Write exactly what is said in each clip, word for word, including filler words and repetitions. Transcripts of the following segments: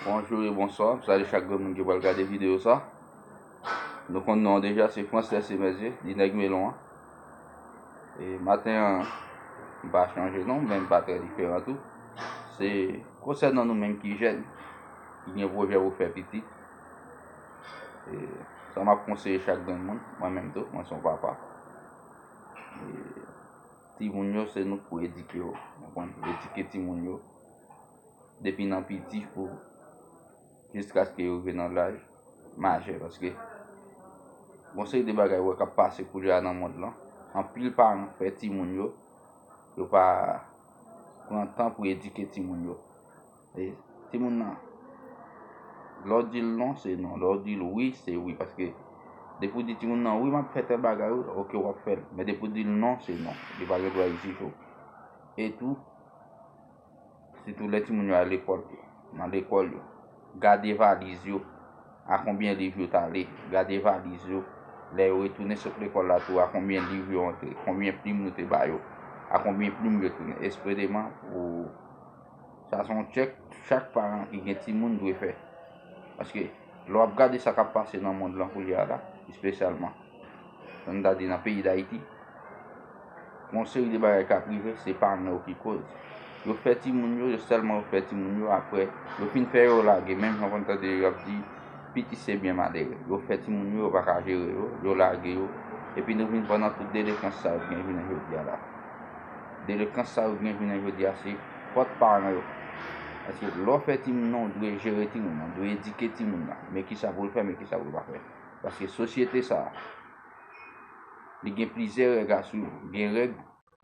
Bonjou e bonswa, m salye chak grenn moun ki pral gade videyo sa. Nou konn non an deja, se Frantz Tèse Mèzye, di nèg melon an. E maten an, m pa chanje non, men m pa trè diferan tou. Se konsènan nou menm ki jèn, ki gen pwojè pou fè pitit. E sa m ap konseye chak grenn moun, mwen menm tou, mwen se yon papa. E timoun yo, se nou k pou edike yo, konprann? Edike timoun yo depi nan piti pou jiskaske yo rive nan laj majè, paske gon seri de bagay ou wè k ap pase koulye a nan mond lan. Anpil paran fè timoun yo, yo pa pran tan pou edike timoun yo. E timoun nan, lè w di l non, se non. Lè w di l wi, se wi. Paske depi w di timoun nan wi, m ap fè tèl bagay, wi, oke, w ap fè l. Men depi w di l non, se non. Li pa gen dwa egzije w. E tou, sitou lè timoun yo al lekòl, nan lekòl yo, gade valiz yo, a konbyen liv yo t ale, gade valiz yo, lè yo retounen sot lekòl la tou, a konbyen liv yo antre, konbyen plim nou te ba yo, a konbyen plim yo tounen. Espredeman, pou sa se yon tchèk chak paran ki gen timoun dwe fè. Paske lè w ap gade sa k ap pase nan mond lan koulye a la, espesyalman, ann ta di nan peyi Dayiti, gon seri de bagay k ap rive, se paran yo ki koz. Yo fè timoun yo, yo sèlman yo fè timoun yo, apre, yo fin fè yo lage, menm jan w konn tande yo ap di, piti se byen malere. Yo fè timoun yo, yo pa ka jere yo, yo lage yo, epi nou vin pran nan tout delekans sa yo ki gen jounen jodi a la. Delekans sa yo ki gen jounen jodi a, se fòt paran yo. Paske lè w fè timoun nan, ou dwe jere timoun nan, ou dwe edike timoun nan. Men kisa pou l fè, men kisa pou l pa fè. Paske sosyete sa a, li gen plizyè règ a swiv. Gen règ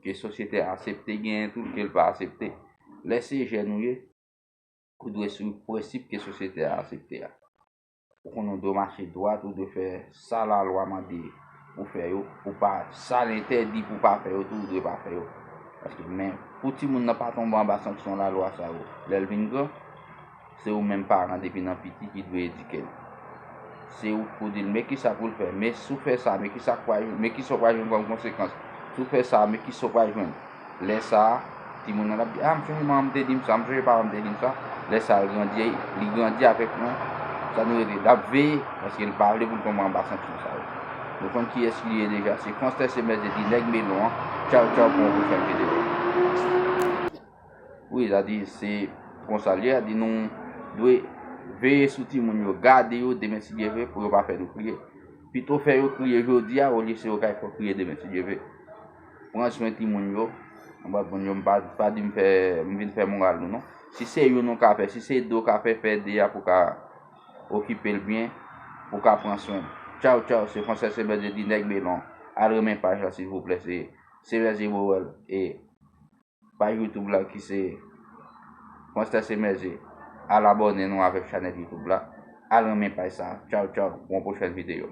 ke sosyete a aksepte, genyen tou ke l pa aksepte. Lè se jèn ou ye, ou dwe swiv prensip ke sosyete a aksepte a. Ou konnen ou dwe mache dwat, ou dwe fè sa lalwa mande ou fè yo, ou pa, sa l entèdi pou w pa fè yo tou, ou dwe pa fè yo. Paske, men, pou timoun nan pa tonbe anba sanksyon lalwa sa yo, lè l vin gran, se ou menm paran depi nan piti ki dwe edike l. Se ou k pou di l men kisa pou l fè, men si w fè sa, men kisa k pral, men kisa w pral jwenn kòm konsekans. Si w fè sa, men kisa w pral jwenn. Lè sa a, timoun nan ap di, a, m sonje manman m te di m sa, m sonje papa m te di m sa. Lè sa a, l grandi, li grandi avèk yon, sa nou rele, l ap veye, paske l pa vle pou l tonbe anba sanksyon sa yo. Nou konn kiyès li ye deja, se Frantz Tèse Mèzye di nèg melon an. Tchaw, tchaw, pou yon pwochèn videyo. Wi, sa di, se konsa l ye, sa di nou dwe veye sou timoun yo, gade yo, demen si Dye vle, pou yo pa fè nou kriye. Pito fè yo kriye jodi a, olye se yo k al fè w kriye demen si Dye vle. Pran swen timoun yo, anba bon yo, m pa, pa di m fè, m vin fè moral nou non. Si se youn ou ka fè, si se de w ka fè, fè de a pou ka okipe l byen, pou ka pran swen l. Tchaw, tchaw, se Frantz Tèse Mèzye di nèg melon. Al renmen paj la, silvouplè, se, se Mèzye Bowèl, e paj YouTube la ki se Frantz Tèse Mèzye. Al abòne nou avèk chanèl YouTube la. Al renmen paj sa. Tchaw, tchaw, pou yon pwochèn videyo.